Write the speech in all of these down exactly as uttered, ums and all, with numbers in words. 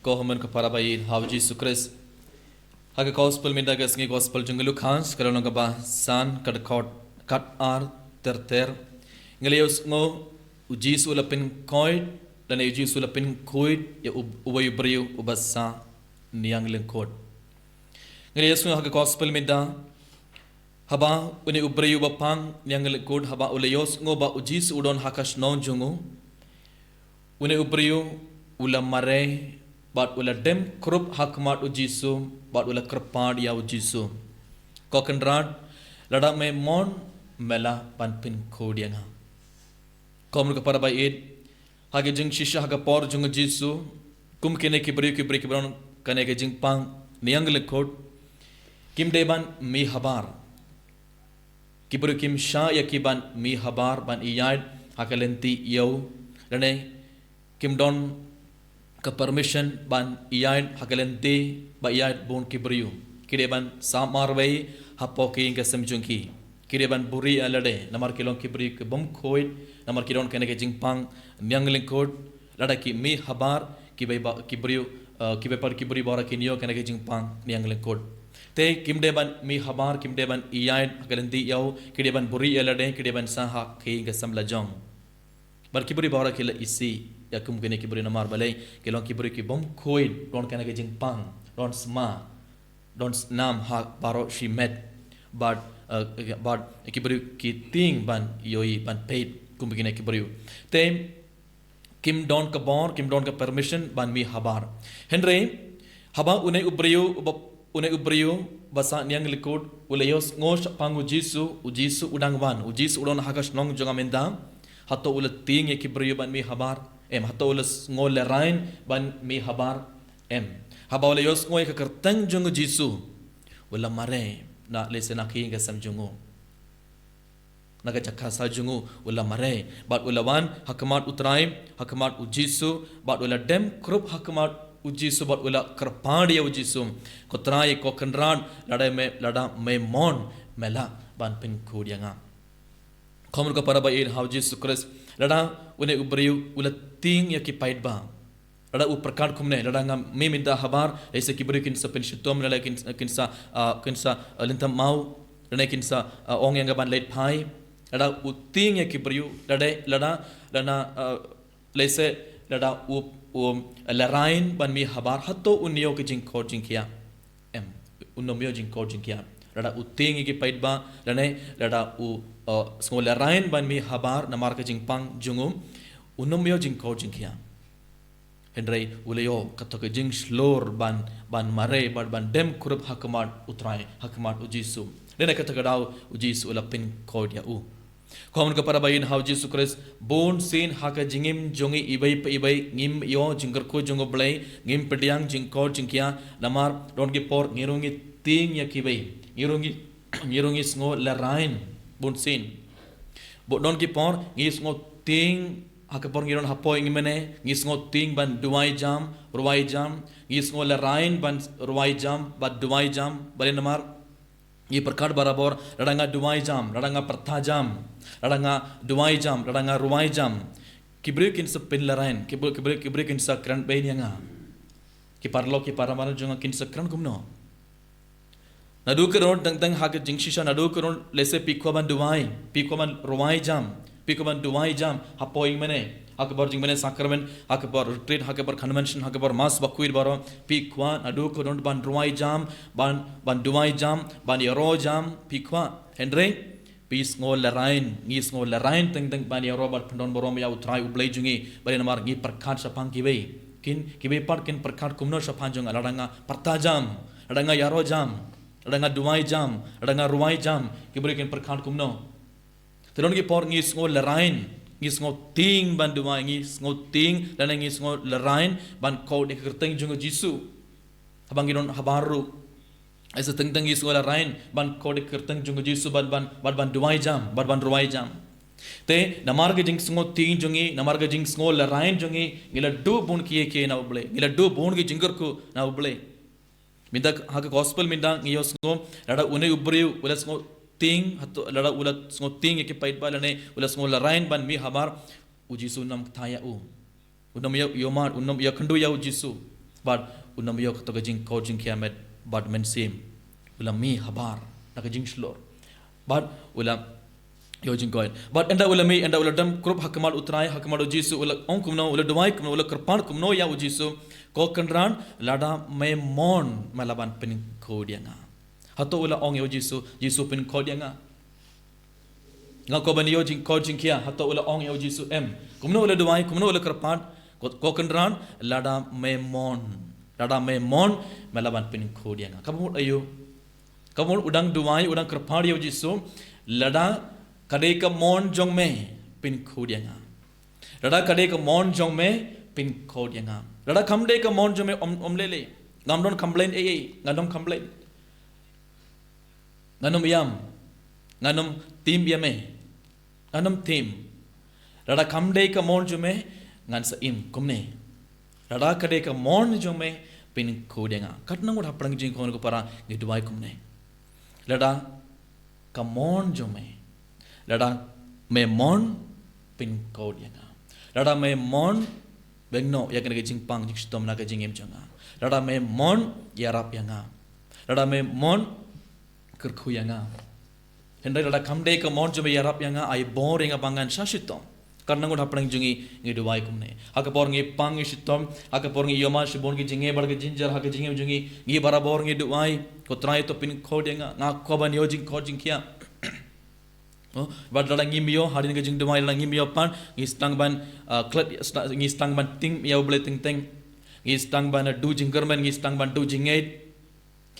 Ko hynmen ko para ba ïeit ha u Jisu Khrist. Ha ka gospel mynta ka sngi, gospel jong u Lukas, ka lynnong kaba san, ka dkhot khat ar ter ter. Ngi la ïohsngew u Jisu u la pynkhuid, lane u Jisu u la pynkhuid ïa u, uwei u briew uba sah niang lyngkot. Ngi la ïohsngew ha ka gospel mynta, haba une u briew uba pang niang lyngkot, haba u la ïohsngew ba u Jisu u don ha ka shnong jong u, une u briew u la mareh bad u la dem krup ha khmat u Jisu bad u la kyrpad ïa u Jisu. Ko Kynrad, lada me mon, me lah ban pynkhuid ïa nga. Ko hynmen ko para ba ïeit, ha ka jingshisha ha ka por jong u Jisu, kum kine ki briew, ki briew kiba don kane ka jingpang niang lyngkot, kim dei ban mih habar. Ki briew kim shah ïa ki ban mih habar, ban ïaid ha ka lynti ïew, lane kim don ka permission ban ïaid ha ka lynti ba ïaid bun ki briew. Ki dei ban sah marwei hapoh ka ïing ka sem jong ki. Ki dei ban buhrieh ïa lade, namar ki long ki briew ki bym khuid, namar ki don kane ka jingpang niang lyngkot. Lada ki mih habar, ki bei ba, ki briew, eh, ki bei pat ki briew baroh kin ïoh kane ka jingpang niang lyngkot. Te kim dei ban mih habar, kim dei ban ïaid ha ka lynti ïew, ki dei ban buhrieh ïa lade, ki dei ban sah ha ka ïing ka sem la jong. Bad ki briew baroh ki la isih ïa kum kine ki briew, namar balei? Ki long ki briew ki bym khuid, don kane ka jingpang, don sma, don snam ha baroh shimet. Bad, eh, bad ki briew ki tieng ban ïohi, ban peit kum kine ki briew. Te kim don ka bor, kim don ka permission ban mih habar. Hynrei haba une u briew, uba, une u briew ba sah niang lyngkot u la ïohsngew shaphang u Jisu, u Jisu u dang wan, u Jisu u don ha ka shnong jong nga mynta, hato u la tieng ïa ki briew ban mih habar? Em, hato u la sngew lehrain ban mih habar? Em. Haba u la ïohsngew ïa ka kyrteng jong u Jisu, u la mareh, na lehse na ka ïing ka sem jong u, na ka jaka sah jong u, u la mareh bad u la wan ha khmat u Trai, ha khmat u Jisu, bad u la dem krup ha khmat u Jisu bad u la kyrpad ïa u Jisu, ko Trai, ko Kynrad, lada me, lada me mon, me lah ban pynkhuid ïa nga. Ko hynmen ko para ba ïeit ha u Jisu Khrist, lada une u briew u la tieng ïa ki paidbah, lada u pyrkhat kumne, lada nga mih mynta habar, lehse ki briew kin sa pynshitom, lada kin, kin sa, ah, kin sa, ah, lynthem maw, lada kin sa, ah, ong ïa nga ban leit phai, lada u tieng ïa ki briew, lada, lada, lada, ah, lehse lada u, u lehrain ban mih habar, hato un ïoh ka jingkhot jingkhiah? Em, un ym ïoh jingkhot jingkhiah. Lada u tieng ïa ki paidbah, lane lada u, uh, sngew lehrain ban mih habar namar ka jingpang jong u, un ym ïoh jingkhot jingkhiah. Hynrei u la ïoh kato ka jingshlur ban, ban mareh bad ban dem krup ha khmat u Trai, ha khmat u Jisu. Lane kato ka daw u Jisu u la pynkhuid ïa u. Ko hynmen ko para ba ïeit ha u Jisu Khrist, bun sien ha ka jingim jong ngi iwei pa iwei ngim ïoh jingkyrkhu jong U Blei, ngim pdiang jingkhot jingkhiah, namar don ki por ngi ruh ngi tieng ïa kiwei, ngi ruh ngi, ngi ruh ngi sngew lehrain bun sien. Bad don ki por ngi sngew tieng ha ka por ngi don hapoh ïing mane, ngi sngew tieng ban duwai jam, rwai jam, ngi sngew lehrain ban rwai jam bad duwai jam, balei? Namar ngi pyrkhat barabor, lada nga duwai jam, lada nga pyrta jam, lada nga duwai jam, lada nga rwai jam, ki briew kin sa pynlehrain, ki briew, ki briew, ki briew kin sa kren bein ïa nga. Ki paralok, ki para mar jong nga kin sa kren kumno? Naduh kynrad teng teng ha ka jingshisha, naduh kynrad lehse phi kwah ban duwai, phi kwah ban rwai jam, phi kwah ban duwai jam hapoh ïing mane, ha ka por jingmane sakramen, ha ka por retreat, ha ka por convention, ha ka por mass bakhuid baroh, phi kwah naduh kynrad ban rwai jam, ban, ban duwai jam, ban ïaroh jam, phi kwah. Hynrei phi sngew lehrain, ngi sngew lehrain teng teng ban ïaroh bad pyndonburom ïa U Trai U Blei jong ngi, balei? Namar ngi pyrkhat shaphang kiwei. Kin, kiwei pat kin pyrkhat kumno shaphang jong nga, lada nga pyrta jam, lada nga ïaroh jam, lada nga duwai jam, lada nga rwai jam, ki briew kin pyrkhat kumno? Te don ki por ngi sngew lehrain, ngi sngew tieng ban duwai, ngi sngew tieng, lane ngi sngew lehrain ban khot ïa ka kyrteng jong U Jisu. Haba ngi don habar ruh, lehse teng teng ngi sngew lehrain ban khot ïa ka kyrteng jong U Jisu, ban, ban, ban, ban duwai jam, ban, ban rwai jam. Te namar ka jingsngew tieng jong ngi, namar ka jingsngew lehrain jong ngi, ngi la duh bun kiei kiei na U Blei, ngi la duh bun ki jingkyrkhu na U Blei. Mynta ha ka gospel mynta ngi ïohsngew, lada une u briew u la sngew tieng, hato lada u la sngew tieng ïa ki paidbah lane u la sngew lehrain ban mih habar, U Jisu un ym kthah ïa u. Un ym ïa, ïohmad, un ym ïakynduh ïa U Jisu. Bad un ym ïoh kato ka jingkoit jingkhiah met bad mynsiem. U la mih habar na ka jingshlur. Bad u la ïoh jingkoit. Bad ynda u la mih, ynda u la dem kurup ha khmat u Trai, ha khmat u Jisu, u la ong kumno, u la duwai kumno, u la kyrpad kumno ïa u Jisu: Ko Kynrad, lada me mon, me lah ban pynkhuid ïa nga. Hato u la ong ïa u Jisu, Jisu, pynkhuid ïa nga, nga kwah ban ïoh jingkoit jingkhiah? Hato u la ong ïa u Jisu? Em. Kumno u la duwai, kumno u la kyrpad? Ko, ko Kynrad, lada me mon, lada me mon, me lah ban pynkhuid ïa nga. Kaba mut aïu? Kaba mut u dang duwai, u dang kyrpad ïa u Jisu: Lada ka dei ka mon jong me, pynkhuid ïa nga. Lada ka dei ka mon jong me, pynkhuid ïa nga. Lada kam dei ka mon jong me, ym, ym lei lei. Ngam don complain ei ei, ngam don complain. Ngan ym ïam, ngan ym tim ïa me, ngan ym tim. Lada kam dei ka mon jong me, ngan sa im kumne. Lada ka dei ka mon jong me, pynkhuid ïa nga. Katno ngut hapdeng jingkhong ko para ngi duwai kumne: Lada ka mon jong me, lada me mon, pynkhuid ïa nga. Lada me mon, beng noh ïa kane ka jingpang jingshitom na ka jingim jong nga. Lada me mon, ïarap ïa nga. Lada me mon, kyrkhu ïa nga. Hynrei lada kam dei ka mon jong me, ïarap ïa nga, ai bor ïa nga ba ngan shah shitom. Katno ngut hapdeng jong ngi ngi duwai kumne? Ha ka por ngi pang ngi shitom, ha ka por ngi ïohmad shibun ki jingeh bad ki jingjia ha ka jingim jong ngi, ngi barabor ngi duwai: Ko Trai, to pynkhuid ïa nga, nga kwah ban ïoh jingkoit jingkhiah. Oh, bad lada ngim ïoh hadien ka jingduwai, lada ngim ïoh pat, ngi sdang ban, ah, klet, sda-, ngi sdang ban tieng ïa U Blei teng teng. Ngi sdang ban, ah, duh jingkyrmen, ngi sdang ban duh jingngeit.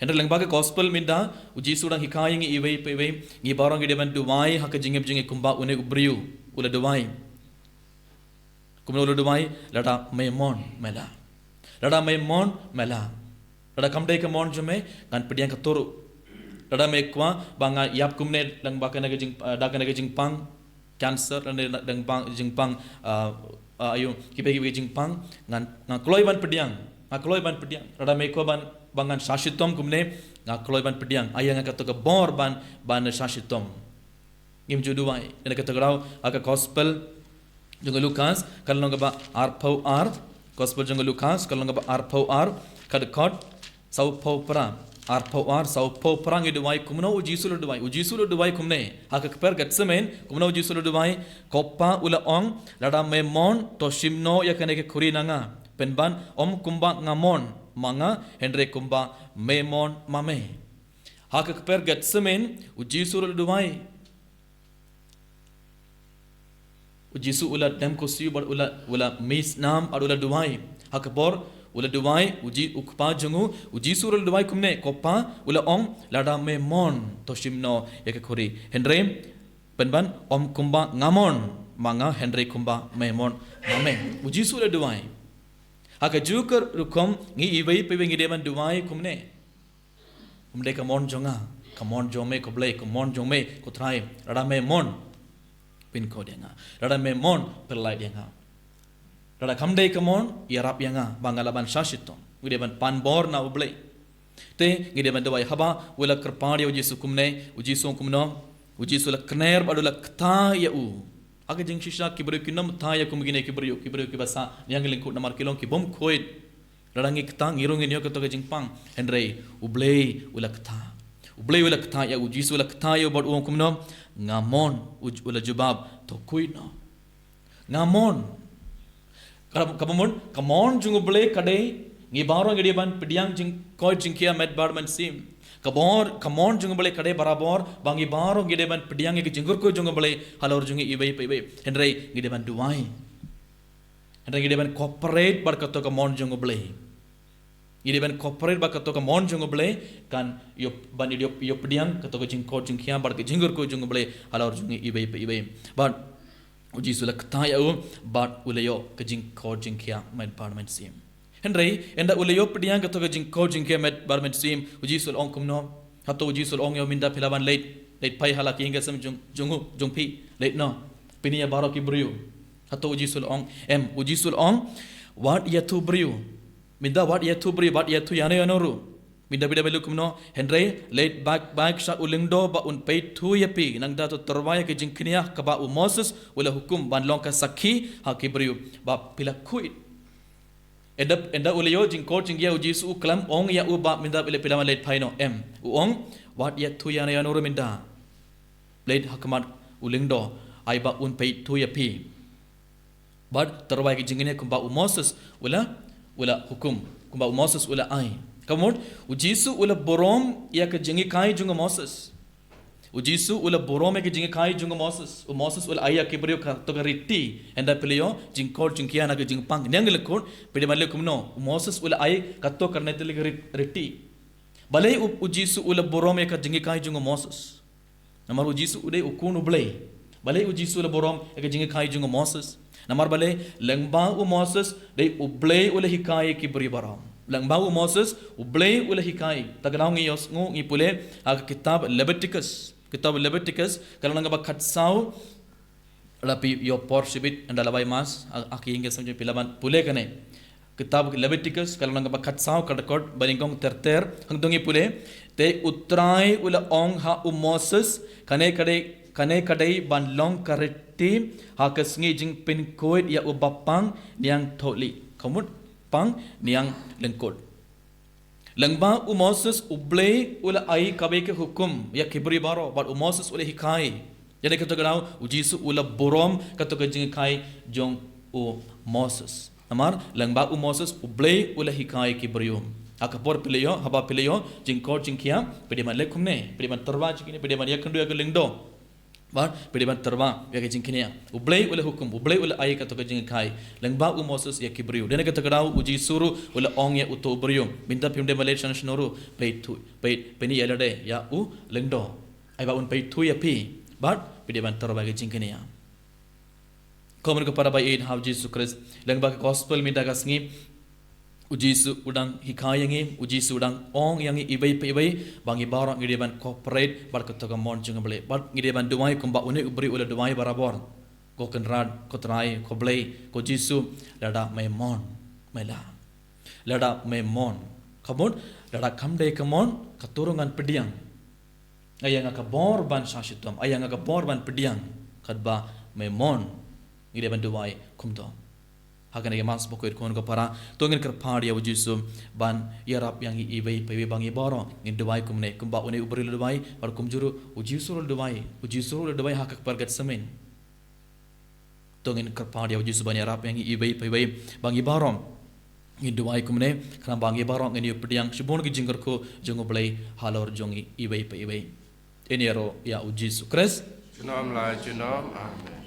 Hynrei lyngba ka gospel mynta, u Jisu u dang hikai ïa ngi iwei pa iwei, ngi baroh ngi dei ban duwai ha ka jingim jong ngi kumba une u briew u la duwai. Kumno u la duwai? Lada me mon, me lah. Lada me mon, me lah. Lada kam dei ka mon jong me, ngan pdiang katto ruh. Lada me kwah ba nga ïap kumne lyngba kane ka jing, ah, da kane ka jingpang cancer, lane da dang pang, jingpang, ah, ah, aïu, kiba, kiba jingpang, ngan, nga kloi ban pdiang, nga kloi ban pdiang. Lada me kwah ban, ba ngan shah shitom kumne, nga kloi ban pdiang. Ai ïa nga katto ka bor ban, ban shah shitom. Ngim ju duwai. Ïa kata ka daw, ha ka gospel jong u Lukas, ka lynnong kaba arphew ar, gospel jong u Lukas, ka lynnong kaba arphew ar, ka dkhot sawphew phra, arphew ar, sawphew phra, ngi duwai kumno u Jisu u la duwai. U Jisu u la duwai kumne. Ha ka kper Gethsemane, kumno u Jisu u la duwai? Ko Pa, u la ong, lada me mon, to shim noh ïa kane ka khuri na nga. Pynban, ym kumba nga mon ma nga, hynrei kumba me mon ma me. Ha ka kper Gethsemane, u Jisu u la duwai. U Jisu u la dem khursiew bad u la, u la mih snam bad u la duwai. Ha ka por u la duwai, u Ji-, u Kpa jong u, u Jisu u la duwai kumne, ko Pa, u la ong, lada me mon, to shim noh ïa ka khuri. Hynrei, pynban, ym kumba nga mon ma nga, hynrei kumba me mon ma me. U Jisu u la duwai. Ha kajuh ka rukom ngi iwei pa iwei ngi dei ban duwai kumne. Ym dei ka mon jong nga, ka mon jong me ko Blei, ka mon jong me ko Trai, lada me mon, pynkhuid ïa nga. Lada me mon, pyllait ïa nga. Lada kam dei ka mon, ïarap ïa nga, ba nga lah ban shah shitom. Ngi dei ban pan bor na u Blei. Te, ngi dei ban duwai. Haba u la kyrpad ïa u Jisu kumne, u Jisu kumno, u Jisu u la kner bad u la ktah ïa u. Ha ka jingshisha ki briew kim ktah ïa u kum kine ki briew, ki briew kiba sah ïa ka lyngkhuh namar ki long ki bym khuid. Lada ngi ktah ngi ruh ngin ïoh kato ka jingpang. Hynrei U Blei u la ktah. U Blei u la ktah ïa u, Jisu u la ktah ïa u bad u ong kumno, nga mon, u, u la jubab, to khuid noh. Nga mon. Ka, kaba mon, ka mon jong U Blei ka dei, ngi baroh ngi dei ban pdiang jingkoit jingkhiah met bad mynsiem. Ka bor, ka mon jong U Blei ka dei barabor ba ngi baroh ngi dei ban pdiang ïa ka jingkyrkhu jong U Blei halor jong ngi iwei pa iwei. Hynrei ngi dei ban duwai. Hynrei ngi dei ban cooperate bad kato ka mon jong U Blei. Ngi dei ban cooperate bad kato ka mon jong U Blei, kan ïoh, ban ïoh, ïoh pdiang kato ka jingkoit jingkhiah bad ka jingkyrkhu jong U Blei halor jong ngi iwei pa iwei. Bad u Jisu u la ktah ïa u bad u la ïoh ka jingkoit jingkhiah met bad mynsiem. Hynrei ynda u la ïoh pdiang kato ka jingkoit jingkhiah met bad mynsiem, u Jisu u la ong kumno? Hato u Jisu u la ong ïa u mynta phi lah ban leit, leit phai ha la ki ïing ki sem jong, jong u, jong phi, leit noh, pyni ïa baroh ki briew? Hato u Jisu u la ong? Em, u Jisu u la ong, wat ïathuh briew. Mynta wat ïathuh briew, wat ïathuh ïano ïano ruh. Mynta phi dei ban leh kumno? Hynrei leit bak bak sha u lyngdoh ba un peit thuh ïa phi, nangta to tyrwa ïa ka jingkñia kaba u Moses u la hukum ban long ka sakhi ha ki briew ba phi la khuid. Ynda, ynda u la ïoh jingkoit jingkhiah, u Jisu u klam, ong ïa u ba mynta phi lah ban leit phai noh, em? U ong, wat ïathuh ïa no ïa no ruh mynta. Leit ha khmat u lyngdoh, ai ba un peit thuh ïa phi. Bad tyrwa ïa ka jingknieh kumba u Moses u la, u la hukum, kumba u Moses u la ai. Ka mut, u Jisu u la burom ïa ka jinghikai jong u Moses. U Jisu u la burom ïa ka jinghikai jong u Moses. U Moses u la ai ïa ki briew kato ka riti. Ynda phi la ïoh jingkoit jingkhiah na ka jingpang, ïa nga lyngkot, phi dei ban leh kumno? U Moses u la ai kato ka nai tylli ka rit-, riti. Balei u, u Jisu u la burom ïa ka jinghikai jong u Moses? Namar u Jisu u dei u Khun u Blei. Balei u Jisu u la burom ïa ka jinghikai jong u Moses? Namar balei? Lyngba u Moses dei u Blei u la hikai ïa ki briew baroh. Lyngba u Moses u Blei u la hikai. Te ka daw ngi ïohsngew, ngi pule ha ka kitab Leviticus. Kitab Leviticus, ka lynnong kaba khatsaw, lada phi ïoh por shibit ynda la wai mass, ha, ha ki ïing ki sem jong phi, lah ban pule kane. Kitab Leviticus, ka lynnong kaba khatsaw, ka record banyngkong ter ter, hangto ngi pule, te U Trai u la ong ha u Moses, kane ka dei, kane ka dei ban long ka riti ha ka sngi jingpynkoit ïa u bapang niang thylli. Ka mut pang niang lyngkot. Lyngba u Moses u Blei u la ai kawei ka hukum ïa ki briew baroh, bad u Moses u la hikai. Ïa kane kato ka daw u Jisu u la burom kato ka jinghikai jong u Moses. Namar lyngba u Moses u Blei u la hikai ki briew. Ha ka por phi la ïoh, haba phi la ïoh jingkoit jingkhiah, phi dei ban leh kumne, phi dei ban tyrwa jingkine, phi dei ban ïakynduh ïa ka lyngdoh. Bad phi dei ban tyrwa ïa ka jingknieh. U Blei u la hukum, u Blei u la ai kato ka jinghikai. Lyngba u Moses ïa ki briew. Dei na kato ka daw u Jisu ruh u la ong ïa uto u briew, mynta phim dei ban leit shano shano ruh, peit thuh, peit, peit ïa lade ïa u lyngdoh, ai ba un peit thuh ïa phi. Bad phi dei ban tyrwa ïa ka jingknieh. Ko mon ko para ba ïeit ha u Jisu Khrist, lyngba ka gospel mynta ka sngi, u Jisu u dang hikai ïa ngi, u Jisu u dang ong ïa ngi iwei pa iwei, ba ngi baroh ngi dei ban cooperate bad kato ka mon jong u Blei. Bad ngi dei ban duwai kumba une u briew u la duwai barabor. Ko Kynrad, ko Trai, ko Blei, ko Jisu, lada me mon, me lah. Lada me mon. Ka mut, lada kam dei ka mon, kato ruh ngan pdiang. Ai ïa nga ka bor ban shah shitom, ai ïa nga ka bor ban pdiang, katba me mon. Ngi dei ban duwai kumto. Ha kane ka Mass bakhuid, ko mon ko para, to ngin kyrpad ïa u Jisu ban ïarap ïa ngi iwei pa iwei ba ngi baroh ngin duwai kumne, kumba une u briew u la duwai, bad kumjuh ruh u Jisu u la duwai, u Jisu u la duwai ha ka kper Gethsemane. To ngin kyrpad ïa u Jisu ban ïarap ïa ngi iwei pa iwei ba ngi baroh ngin duwai kumne, khnang ba ngi baroh ngin ïoh pdiang shibun ki jingkyrkhu jong u Blei halor jong ngi iwei pa iwei. Ïaroh ïa u Jisu Khrist. Junom la junom. Amen.